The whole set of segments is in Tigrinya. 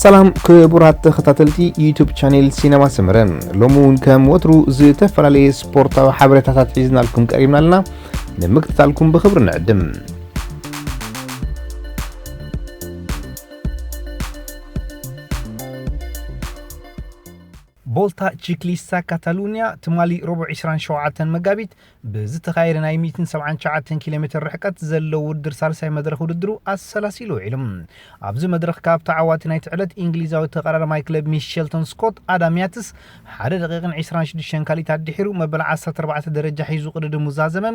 ሰላም ክቡራት ተኸታተልቲ ዩቱብ ቻኔል ሲነማ ሰመረ፣ ሎሚ እውን ከም ወትሩ ዝተፈላለየ ስፖርታዊ ሓበሬታታት ሒዝናልኩም ቀሪብና ኣለና። ንምክትታልኩም ብኽብሪ ንዕድም። ቦልታ ቺክሊስታ ካታሉንያ ትማሊ ረቡዕ ዕስራን ሸውዓተን መጋቢት ብዝተኻየደ ናይ ሚእትን ሰብዓን ትሽዓተን ኪሎ ሜትር ርሕቀት ዘለዎ ውድድር ሳልሳይ መድረኽ ውድድሩ ኣሰላሲሉ ውዒሉ። ኣብዚ መድረኽ ካብ ተዓዋቲ ናይቲ ዕለት እንግሊዛዊ ተቐዳዳማይ ክለብ ሚስ ሸልተን ስኮት ኣዳም ያትስ ሓደ ደቂቕን ዕስራን ሽዱሽተን ካሊታት ድሒሩ መበል ዓሰርተ ኣርባዕተ ደረጃ ሒዙ ቅድድሙ ዛዘመ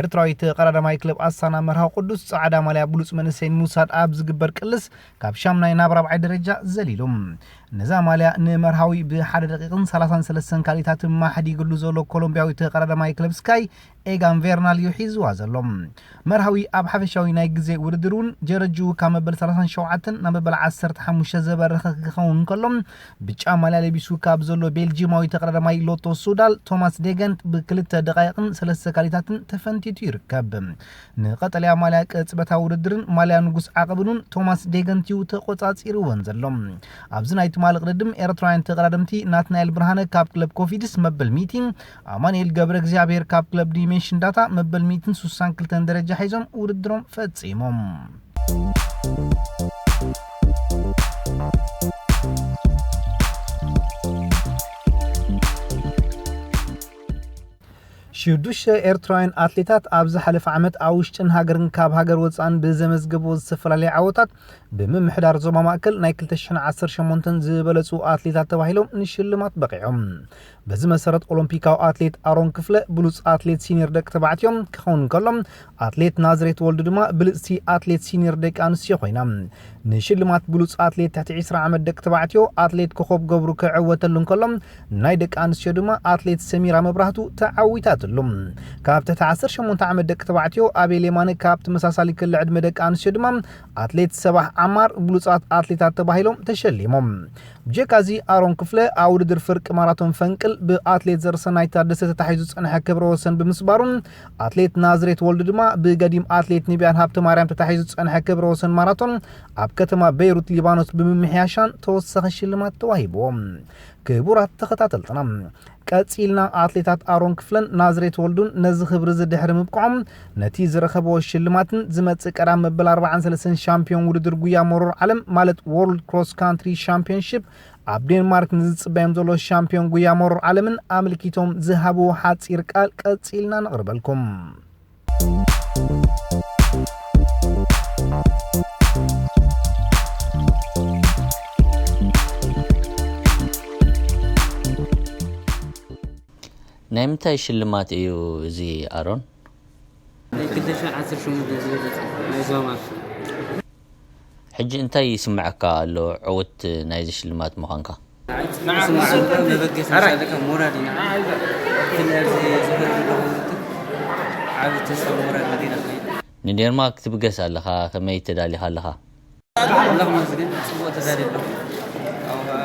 ኤርትራዊ ተቐዳዳማይ ክለብ ኣሳና መርሃዊ ቅዱስ ጻዕዳ ማልያ ብሉጽ መንእሰይ ንምውሳድ ኣብ ዝግበር ቅልስ ካብ ሻምናይ ናብ ራብዓይ ደረጃ ዘሊሉ። ነዛ ማልያ ንመርሃዊ ብሓደ ደቂቕን ሰላሳን ሰለስተን ካሊታት ማሕዲግሉ ዘሎ ኮሎምቢያዊ ተቐዳዳማይ ክለብ ስካይ ኤጋን ቬርናል እዩ ሒዝዋ ዘሎ። መርሃዊ ኣብ ሓፈሻዊ ናይ ግዜ ውድድር እውን ጀረጅኡ ካብ መበል ሰላሳን ሸውዓተን ናብ መበል ዓሰርተ ሓሙሽተ ዘበረኸ ክኸውን እንከሎ፣ ብጫ ማልያ ለቢሱ ካብ ዘሎ ቤልጂማዊ ተቐዳዳማይ ሎቶ ሱዳል ቶማስ ዴገንት ብክልተ ደቃይቕን ሰለስተ ካሊታትን ተፈንቲቱ ይርከብ። ንቐጠልያ ማልያ ቅጽበታዊ ውድድርን ማልያ ንጉስ ዓቐብን እውን ቶማስ ዴገንት እዩ ተቖጻጺርወን ዘሎ። ኣብዚ ናይ ትማሊ ቅድድም ኤርትራውያን ተቐዳደምቲ ናትናኤል ብርሃነ ካብ ክለብ ኮፊድስ መበል ሚእቲ፣ ኣማኑኤል ገብረ እግዚኣብሔር ካብ ክለብ ዲሜንሽን ዳታ መበል ሚእትን ሱሳን ክልተን ደረጃ ሒዞም ውድድሮም ፈጺሞም። ሽዱሽተ ኤርትራውያን ኣትሌታት ኣብ ዝሓለፈ ዓመት ኣብ ውሽጥን ሃገርን ካብ ሃገር ወጻእን ብዘመዝገብዎ ዝተፈላለየ ዓወታት ብምምሕዳር ዞባ ማእከል ናይ ክልተ ሽሕን ዓሰርተ ሸሞንተን ዝበለጹ ኣትሌታት ተባሂሎም ንሽልማት በቒዖም። በዚ መሰረት ኦሎምፒካዊ ኣትሌት ኣሮን ክፍለ ብሉጽ ኣትሌት ሲኒየር ደቂ ተባዕትዮ ክኸውን እንከሎ፣ ኣትሌት ናዝሬት ወልዱ ድማ ብልጽቲ ኣትሌት ሲኒየር ደቂ ኣንስትዮ ኮይና። ንሽልማት ብሉጽ ኣትሌት ትሕቲ ዕስራ ዓመት ደቂ ተባዕትዮ ኣትሌት ኮኾብ ገብሩ ክዕወተሉ እንከሎ፣ ናይ ደቂ ኣንስትዮ ድማ ኣትሌት ሰሚራ መብራህቱ ተዓዊታትሉ። ካብ ትሕቲ ዓሰርተ ሸሞንተ ዓመት ደቂ ተባዕትዮ ኣቤል የማነ፣ ካብ ተመሳሳሊ ክሊ ዕድመ ደቂ ኣንስትዮ ድማ ኣትሌት ሰባህ ዓማር ብሉጻት ኣትሌታት ተባሂሎም ተሸሊሞም። ብጀካዚ ኣሮን ክፍለ ኣብ ውድድር ፍርቂ ማራቶን ፈንቅል ብኣትሌት ዘርሰናይ ታደሰ ተታሒዙ ዝጸንሐ ክብረ ወሰን ብምስባሩን ኣትሌት ናዝሬት ወልዱ ድማ ብገዲም ኣትሌት ንቢያን ሃብተ ማርያም ተታሒዙ ዝጸንሐ ክብረ ወሰን ማራቶን ኣብ ከተማ በይሩት ሊባኖስ ብምምሕያሻን ተወሳኺ ሽልማት ተዋሂብዎም። ክቡራት ተኸታተልትና፣ ቀጺልና ኣትሌታት ኣሮን ክፍለን ናዝሬት ወልዱን ነዚ ክብሪ እዚ ድሕሪ ምብቅዖም ነቲ ዝረኸብዎ ሽልማትን ዝመጽእ ቀዳም መበል ኣርባዓን ሰለስተን ሻምፒዮን ውድድር ጉያ መሮር ዓለም ማለት ወርልድ ክሮስ ካንትሪ ሻምፒዮንሺፕ ኣብ ዴንማርክ ንዝጽበዮም ዘሎ ሻምፒዮን ጉያ መሮር ዓለምን ኣመልኪቶም ዝሃብዎ ሓጺር ቃል ቀጺልና ነቕርበልኩም። ናይ ምንታይ ሽልማት እዩ እዚ ኣሮን? ናይ ክልተ ሽሕን ዓሰርተ ሸሞንተ ዝበለጸ ናይ ዞባ ማእከል። ሕጂ እንታይ ይስምዐካ ኣሎ ዕውት ናይዚ ሽልማት ምዃንካ? ንዓይ ጽቡቕ ስምዒት ኣለካ፣ መበገሲ ኣለካ፣ ሞራል እዩ ንዓይ። ብፍላይ ኣብዚ ዝኸይድ ዘለኹ ውድድር ዓቢ ተስፋ ሞራል መሊእና ከይድ። ንዴንማርክ ትብገስ ኣለኻ፣ ከመይ ተዳሊኻ ኣለኻ? ኣምላኽ ይመስገን፣ ጽቡቕ ተዳልየ ኣለኹ። ኣብኡ ኸኣ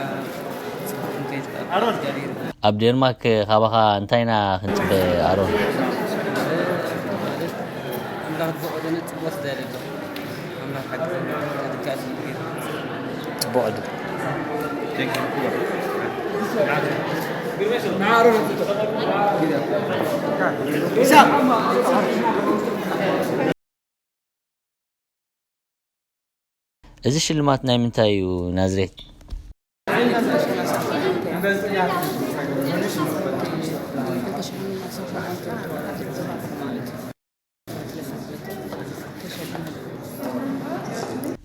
ጽቡቕ ክንከይድ ከኣ እግዚኣብሔር ይርዳእ። ኣብ ዴንማርክ ካባኻ እንታይ ኢና ክንጽበ ኣሮን? ማለት ኣምላኽ ዝፈቐዶ ጽቡቕ ተዳልየ ኣለኹ። ኣምላኽ ሓግዘና፣ ከድካስ ይግር። ጽቡቕ ዕድል። እዚ ሽልማት ናይ ምንታይ እዩ ናዝሬት?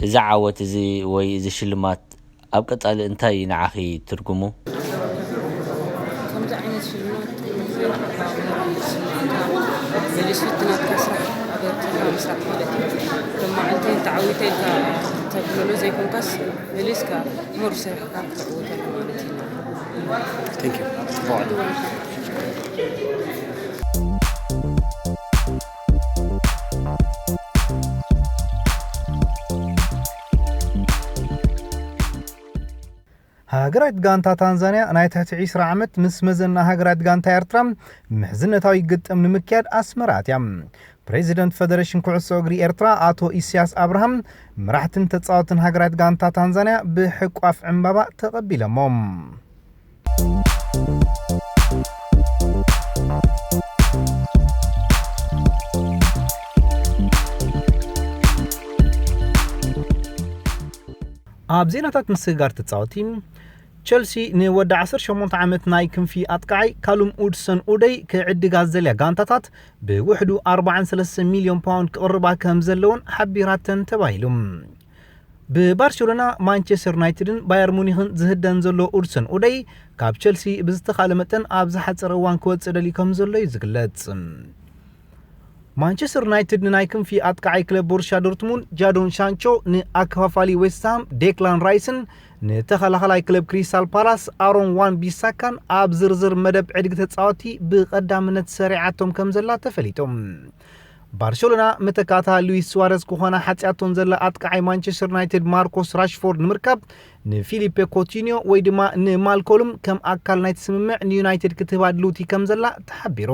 እዚ ዓወት እዚ ወይ እዚ ሽልማት ኣብ ቀጻሊ እንታይ እዩ ንዓኺ ትርጉሙ? ከምዚ ዓይነት ሽልማት መሊስ እቲ ናትካ ስራሕ ኣብ ኤርትራ ምስራሕ ማለት እዩ። ሎማዓንቲ ተዓዊተ ኢልካ ተብለሎ ዘይኮንካስ መሊስካ ሞር ሰሪሕካ ክትዕወተሉ ማለት እዩ። Thank you። ሃገራዊት ጋንታ ታንዛንያ ናይ ትሕቲ ዕስራ ዓመት ምስ መዘና ሃገራዊት ጋንታ ኤርትራ ምሕዝነታዊ ግጥም ንምክያድ ኣስመራ ኣትያ። ፕሬዚደንት ፈደሬሽን ኩዕሶ እግሪ ኤርትራ ኣቶ ኢሳያስ ኣብርሃም፣ መራሕትን ተጻወትን ሃገራት ጋንታ ታንዛንያ ብሕቋፍ ዕምባባ ተቐቢለሞም። ኣብ ዜናታት ምስግጋር ተጻወቲ፣ ቸልሲ ንወዲ ዓሰርተ ሸሞንተ ዓመት ናይ ክንፊ ኣጥቃዓይ ካሉም ኡድሰን ኡደይ ክዕድጋ ዝደልያ ጋንታታት ብውሕዱ ኣርባዓን ሰለስተ ሚልዮን ፓውንድ ክቕርባ ከም ዘለውን ሓቢራተን ተባሂሉ። ብባርሴሎና፣ ማንቸስተር ዩናይትድን ባየር ሙኒኽን ዝህደን ዘሎ ኡድሰን ኡደይ፣ ካብ ቸልሲ ብዝተኻለ መጠን ኣብ ዝሓጸረ እዋን ክወጽእ ደልዩ ከም ዘሎ እዩ ዝግለጽ። ማንቸስተር ዩናይትድ ንናይ ክንፊ ኣጥቃዓይ ክለብ ቦሩስያ ዶርትሙንድ ጃዶን ሻንቾ፣ ንኣከፋፋሊ ዌስትሃም ዴክላን ራይስን ንተኸላኸላይ ክለብ ክሪስታል ፓላስ ኣሮን ዋን ቢሳካን ኣብ ዝርዝር መደብ ዕድጊ ተጻወቲ ብቐዳምነት ሰሪዓቶም ከም ዘላ ተፈሊጦም። ባርሴሎና መተካእታ ሉዊስ ሱዋረዝ ክኾና ሓጽያቶን ዘላ ኣጥቃዓይ ማንቸስተር ዩናይትድ ማርኮስ ራሽፎርድ ንምርካብ ንፊሊፔ ኮቲኒዮ ወይ ድማ ንማልኮልም ከም ኣካል ናይቲ ስምምዕ ንዩናይትድ ክትህባ ድልውቲ ከም ዘላ ተሓቢሩ።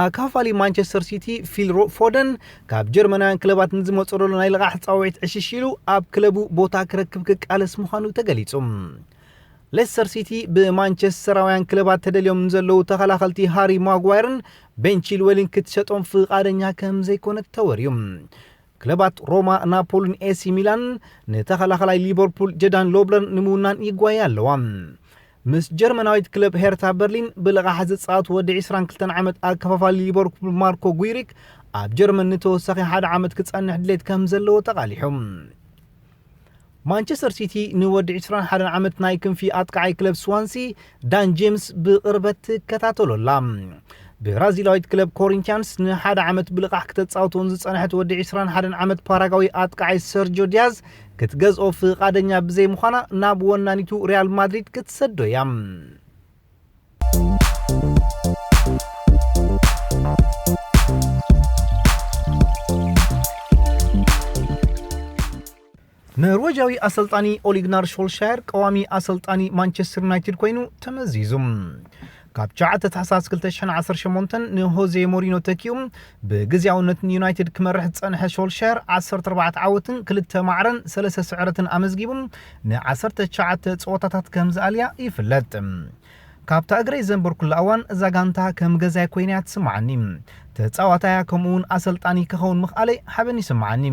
ኣካፋሊ ማንቸስተር ሲቲ ፊል ሮ-፣ ፎደን ካብ ጀርመናውያን ክለባት ንዝመጾ ዘሎ ናይ ልቓሕ ጻውዒት ዕሽሽ ኢሉ ኣብ ክለቡ ቦታ ክረክብ ክቃለስ ምዃኑ ተገሊጹ። ሌስተር ሲቲ ብማንቸስተራውያን ክለባት ተደልዮም ንዘለዉ ተኸላኸልቲ ሃሪ ማጓየርን ቤን ቺልዌልን ክትሸጦም ፍቓደኛ ከም ዘይኮነት ተወርዩ። ክለባት ሮማ፣ ናፖሊን ኤሲ ሚላን ንተኸላኸላይ ሊቨርፑል ጀዳን ሎብለር ንምውናን ይጓያ ኣለዋ። ምስ ጀርመናዊት ክለብ ሄርታ በርሊን ብልቓሕ ዝጻወት ወዲ ዕስራን ክልተን ዓመት ኣከፋፋሊ ሊቨርፑል ማርኮ ጉይሪክ ኣብ ጀርመን ንተወሳኺ ሓደ ዓመት ክጸንሕ ድሌት ከም ዘለዎ ተቓሊሑ። ማንቸስተር ሲቲ ንወዲ ዕስራን ሓደን ዓመት ናይ ክንፊ ኣጥቃዓይ ክለብ ስዋንሲ ዳን ጄምስ ብቕርበት ትከታተሎ ኣላ። ብራዚላዊት ክለብ ኮሪንቲያንስ ንሓደ ዓመት ብልቓሕ ክተጻውቶ ዝጸንሐት ወዲ ዕስራን ሓደን ዓመት ፓራጋዊ ኣጥቃዓይ ሰርጆ ዲያዝ ክትገዝኦ ፍቓደኛ ብዘይምዃና ናብ ወናኒቱ ሪያል ማድሪድ ክትሰዶ እያ። ኖርዌጃዊ ኣሰልጣኒ ኦሊግናር ሾልሻየር ቀዋሚ ኣሰልጣኒ ማንቸስተር ዩናይትድ ኮይኑ ተመዚዙ። ካብ ትሽዓተ ታሕሳስ ክልተ ሽሕን ዓሰርተ ሸሞንተን ንሆዜ ሞሪኖ ተኪኡ ብግዝያውነት ንዩናይትድ ክመርሕ ዝጸንሐ ሾልሻየር ዓሰርተ ኣርባዕተ ዓወትን ክልተ ማዕረን ሰለስተ ስዕረትን ኣመዝጊቡ ን ዓሰርተ ትሽዓተ ጸወታታት ከም ዝኣልያ ይፍለጥ። ካብታ እግረይ ዘንበርኩላ እዋን እዛ ጋንታ ከም ገዛይ ኮይና እያ ትስምዓኒ። ተጻዋታያ ከምኡውን ኣሰልጣኒ ክኸውን ምኽኣለይ ሓበን ይስምዓኒ።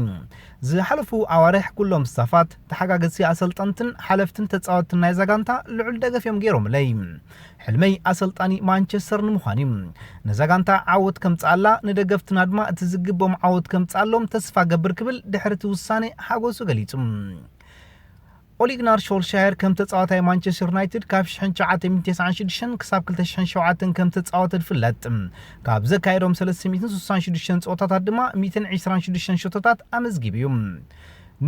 ዝሓለፉ ኣዋርሕ ኩሎም ስታፋት፣ ተሓጋገዝቲ ኣሰልጠንትን ሓለፍትን ተጻወትትን ናይዛ ጋንታ ልዑል ደገፍ እዮም ገይሮምለይ። ሕልመይ ኣሰልጣኒ ማንቸስተር ንምዃን እዩ። ነዛ ጋንታ ዓወት ከምጽኣላ፣ ንደገፍትና ድማ እቲ ዝግቦም ዓወት ከምጽኣሎም ተስፋ ገብር ክብል ድሕሪ እቲ ውሳነ ሓጎሱ ገሊጹ። ኦሊግናር ሾልሻየር ከም ተጻዋታይ ማንቸስተር ዩናይትድ ካብ ሽሕን ትሽዓተ ሚእትን ተስዓን ሽዱሽተን ክሳብ ክልተ ሽሕን ሸውዓተን ከም ተጻወተ ዝፍለጥ። ካብ ዘካየዶም ሰለስተ ሚእትን ስሳን ሽዱሽተን ጸወታታት ድማ ሚእትን ዕስራን ሽዱሽተን ሸቶታት ኣመዝጊቡ እዩ።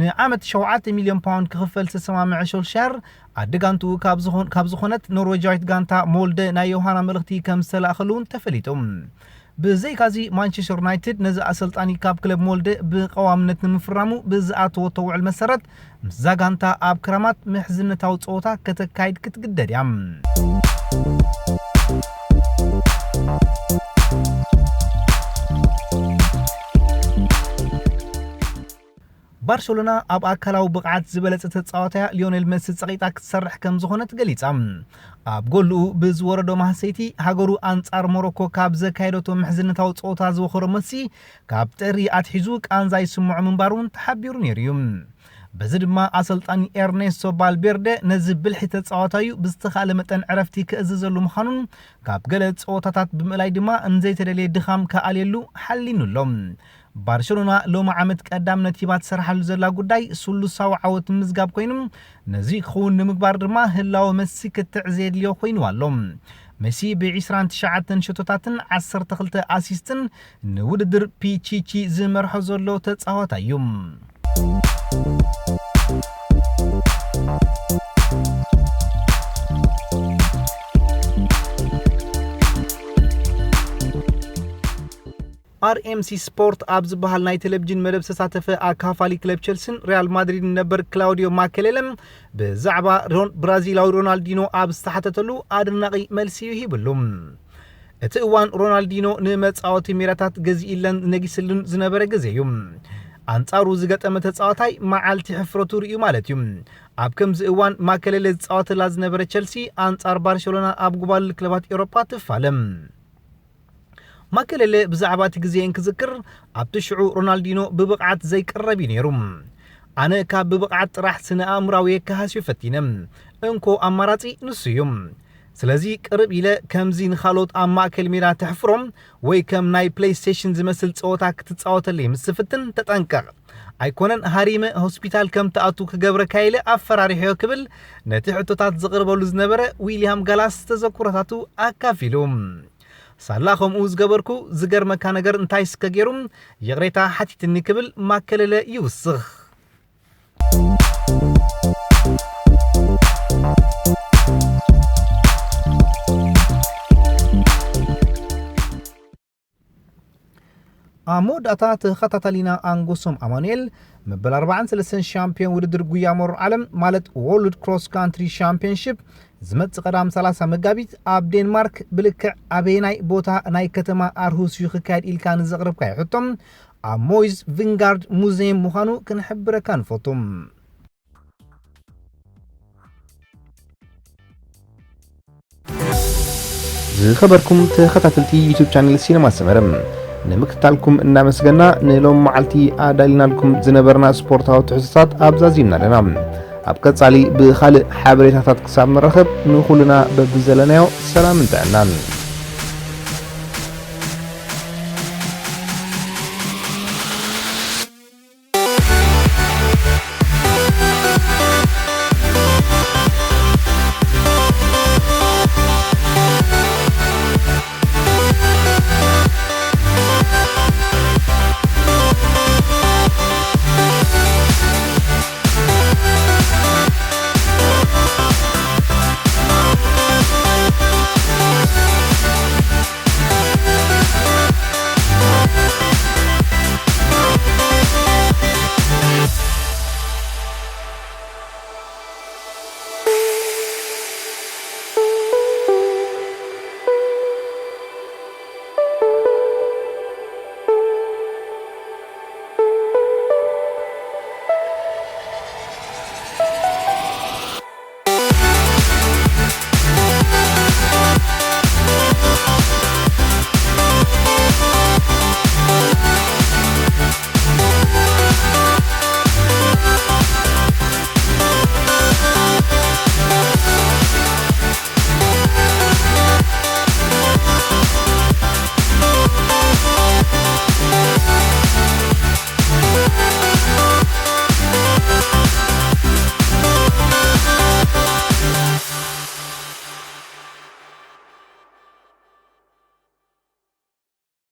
ንዓመት ሸውዓተ ሚልዮን ፓውንድ ክኽፈል ዝተሰማምዐ ሾልሻየር፣ ኣደጋንትኡ ካብ ዝኾን-፣ ካብ ዝኾነት ኖርዌጃዊት ጋንታ ሞልደ ናይ ዮሃና መልእኽቲ ከም ዝተላእኸሉ እውን ተፈሊጡ። ብዘይካዚ ማንቸስተር ዩናይትድ ነዚ ኣሰልጣኒ ካብ ክለብ ሞልደ ብቐዋምነት ንምፍራሙ ብዝኣተወቶ ውዕል መሰረት ምስዛ ጋንታ ኣብ ክረማት ምሕዝነታዊ ጸወታ ከተካይድ ክትግደድ እያ። ባርሰሎና ኣብ ኣካላዊ ብቕዓት ዝበለጸ ተጻዋታያ ሊዮኔል መሲ ጸቒጣ ክትሰርሕ ከም ዝኾነት ገሊጻ። ኣብ ጎልኡ ብዝወረዶ ማህሰይቲ ሃገሩ ኣንጻር ሞሮኮ ካብ ዘካየደቶ ምሕዝነታዊ ጸወታ ዝወኸሮ መሲ ካብ ጥሪ ኣትሒዙ ቃንዛ ይስምዖ ምንባሩ እውን ተሓቢሩ ነይሩ እዩ። በዚ ድማ ኣሰልጣኒ ኤርኔስቶ ቫልቬርደ ነዚ ብልሒ ተጻዋታዩ ብዝተኻእለ መጠን ዕረፍቲ ክእዝዘሉ ምዃኑን ካብ ገለ ጸወታታት ብምእላይ ድማ ንዘይተደልየ ድኻም ክኣልየሉ ሓሊኑ ኣሎ። ባርሴሎና ሎሚ ዓመት ቀዳምነት ሂባ ትሰርሓሉ ዘላ ጉዳይ ስሉሳዊ ዓወት ምምዝጋብ ኮይኑ፣ ነዚ ክኸውን ንምግባር ድማ ህላወ መሲ ክትዕ ዘየድልዮ ኮይኑ ኣሎ። መሲ ብ ዕስራን ትሽዓተን ሸቶታትን ዓሰርተ ክልተ ኣሲስትን ንውድድር ፒቺቺ ዝመርሖ ዘሎ ተጻዋታይ እዩ። ኣር ኤም ሲ ስፖርት ኣብ ዝበሃል ናይ ቴሌቪዥን መደብ ዝተሳተፈ ኣካፋሊ ክለብ ቸልሲን ሪያል ማድሪድን ነበር ክላውዲዮ ማኬሌለ ብዛዕባ ሮን-፣ ብራዚላዊ ሮናልዲኖ ኣብ ዝተሓተተሉ ኣድናቒ መልሲ እዩ ሂብሉ። እቲ እዋን ሮናልዲኖ ንመጻወቲ ሜዳታት ገዚእለን ነጊስሉን ዝነበረ ግዜ እዩ። ኣንጻሩ ዝገጠመ ተጻዋታይ መዓልቲ ሕፍረቱ ርእዩ ማለት እዩ። ኣብ ከምዚ እዋን ማከለለ ዝጻወተላ ዝነበረ ቸልሲ ኣንጻር ባርሴሎና ኣብ ጉባል ክለባት ኤውሮጳ ትፋለም። ማከለለ ብዛዕባ እቲ ግዜ እንክዝክር፣ ኣብቲ ሽዑ ሮናልዲኖ ብብቕዓት ዘይቅረብ እዩ ነይሩ። ኣነ ካብ ብብቕዓት ጥራሕ ስነ ኣእምራዊ የከሃስዮ ፈቲነ። እንኮ ኣማራጺ ንሱ እዩ። ስለዚ ቅርብ ኢለ ከምዚ ንኻልኦት ኣብ ማእከል ሜዳ ተሕፍሮም ወይ ከም ናይ ፕሌይስቴሽን ዝመስል ጸወታ ክትጻወተለይ ምስ ዝፍትን ተጠንቀቕ። ኣይኮነን ሃሪመ ሆስፒታል ከም ትኣቱ ክገብረካ ኢለ ኣፈራሪሖዮ ክብል ነቲ ሕቶታት ዝቕርበሉ ዝነበረ ዊልያም ጋላስ ተዘክሮታቱ ኣካፊሉ። ሳላ ከምኡ ዝገበርኩ ዝገርመካ ነገር እንታይ እስከ ገይሩ ይቕሬታ ሓቲትኒ ክብል ማከለለ ይውስኽ። ኣብ መወዳእታ ተኸታታሊና ኣንጎሶም ኣማኑኤል መበል ኣርባዓን ሰለስተን ሻምፒዮን ውድድር ጉያ መሮር ዓለም ማለት ወርልድ ክሮስ ካንትሪ ሻምፒዮንሺፕ ዝመጽእ ቀዳም ሰላሳ መጋቢት ኣብ ዴንማርክ ብልክዕ ኣበየናይ ቦታ ናይ ከተማ ኣርሁስ እዩ ክካየድ ኢልካ ንዘቕረብካዮ ሕቶ ኣብ ሞይዝ ቪንጋርድ ሙዚየም ምዃኑ ክንሕብረካ ንፈቱ። ዝኸበርኩም ተኸታተልቲ ዩቱብ ቻነል ሲነማ ሰመረ፣ ንምክትታልኩም እናመስገና ንሎም መዓልቲ ኣዳሊናልኩም ዝነበርና ስፖርታዊ ትሕዝቶታት ኣብዛዚምና ኣለና። ኣብ ቀጻሊ ብኻልእ ሓበሬታታት ክሳብ ንራኸብ ንኹልና በብዘለናዮ ሰላምን ጥዕናን።